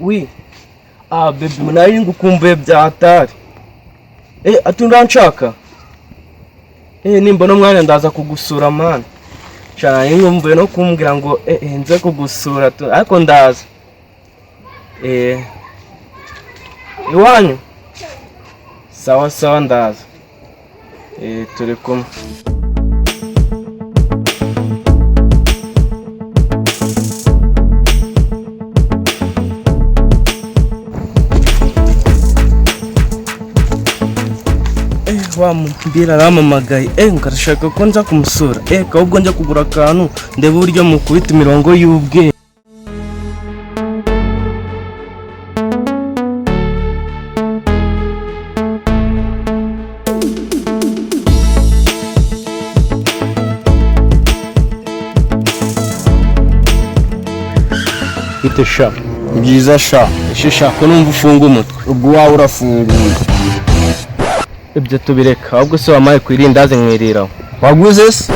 Oui. Ah, baby, nari ngukumbuye bya hatari. Eh, ati uranshaka? Eh, nimbona umwanya ndaza kugusura, man. Sha, nari nkumbuye no kumbwira ngo nze kugusura tu, ariko ndaza. Eh. Iwanyu? Sawa sawa, ndaza. Eh, turi kumwe. Wa mupira arampamagaye, ngo arashaka ko nza kumusura. Ahubwo njya kugura akantu ndebe uburyo mukubita imirongo y'ubwenge. Bite sha? Ni byiza sha. Ese sha, ko numva ufunga umutwe? Ubwo uwawe urafunguye. Ibyo tubireka, ahubwo se wamaye ku irindazi nkiriraho? Waguze se?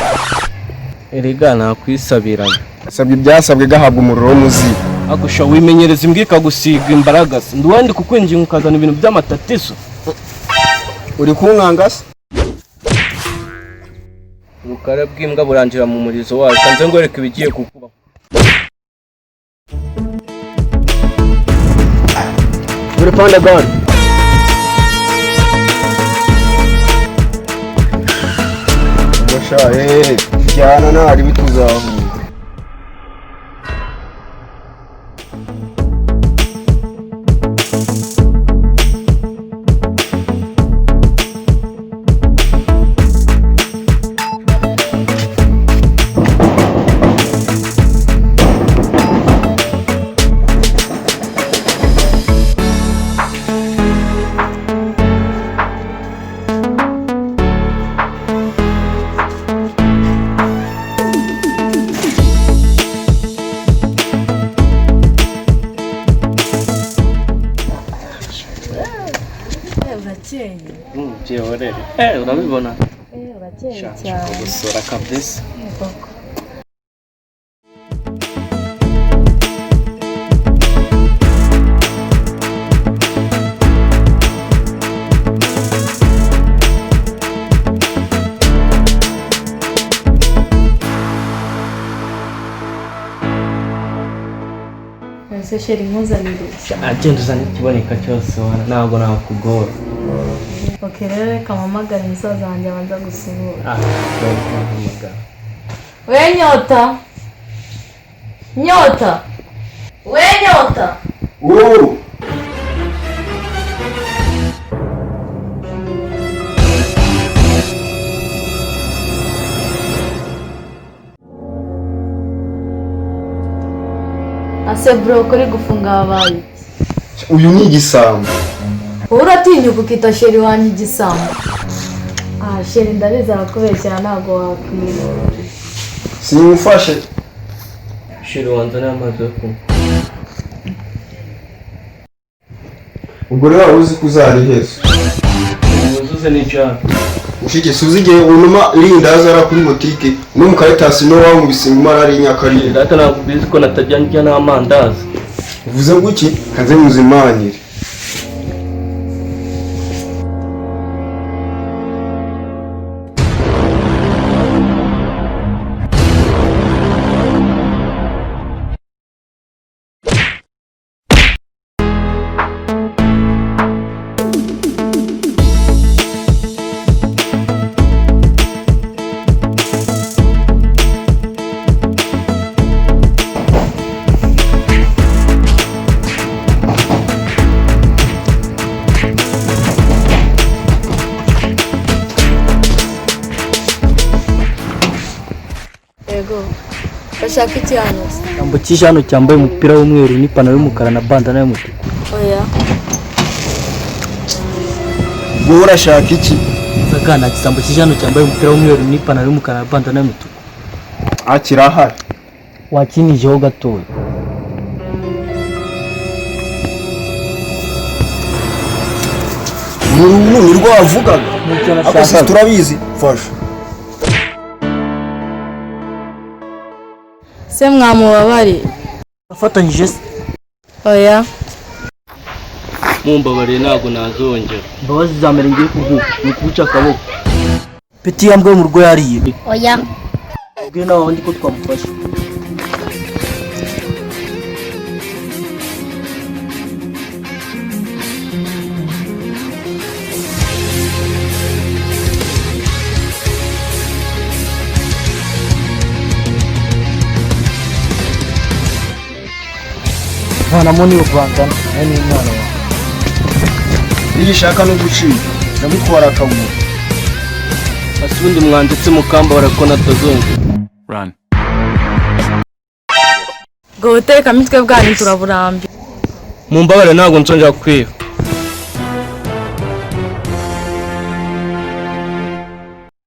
Erega nakwisabirana. Sabye ibyasabwe gahabwa umuriro w'umuzigo. Ariko sha, wimenyereza imbwa ikagusiga imbaragasa, ndi kukwinginga ukazana ibintu by'amatatizo. Uri kunkanga se? Ubukare bw'imbwa burangira mu murizo wayo. Kanze ngwereke ibigiye kukubaho. Uri panda gani? Ubwo sha, jyana ntari bituzahura. Urakeye. Byiborere, urabibona. Urakeye Sha, cyane. kugusura kabisa. Koko. Ese chéri, nkuzanire? Agenda uzana ikiboneka cyose wana, ntabwo nakugora. Ok, rero reka mpamagare musaza wanjye abanza gusuhura. Ah, bari kumpamagara. We Nyota, Nyota, we Nyota. Uuu. Ase bro, kuri gufunga wabaye iki? Uyu ni igisambo. Wowe uratinyuka ukita chéri wanjye igisambo? Ah chéri, ndabizi arakubeshyera, ntabwo wakwiba. Simufashe. Chéri, wanzaniye amazi yo kunywa? Ubwo rero wari uzi ko uzariheza. Wuzuze n'ijana. Ushike suzi igihe unuma irindazi ara kuri botike no mu karitasi no wankubise nguma ari nyakarire. Data, ntabwo ubizi ko natajya ndya n'amandazi. Uvuze ngo iki? Kanze muzimanire. Yego, bashaka iki hano se? Igisambo kije hano cyambaye umupira w'umweru n'ipantaro y'umukara na bandana y'umutuku. Oya. Ubwo urashaka iki? Akana, igisambo kije hano cyambaye umupira w'umweru n'ipantaro y'umukara na bandana y'umutuku. Ah, kirahari. Wakinijeho gatoya. Ni ni rwo wavugaga. Nicyo Ako si nashakaga. turabizi. Fasha. Se mwamubabariye? Afatanyije se? Oya. Mumbabariye, ntabwo nazongera. Imbabazi za mbere ngiye kuguha ni ukuguca akaboko. Peti yambwiye mu rugo yariye. Oya. Ubwire nawe wundi ko twamufashe. Mwana niyo bandana nawe ni umwana wawe. Nigishaka no gucika ndagutwara akaguru. Ese ubundi mwanditse mukambabara ko natazongera? Run. Ubwo butekamitwe bwanyu turaburambiwe. Mumbabare, ntabwo nzongera kwiba.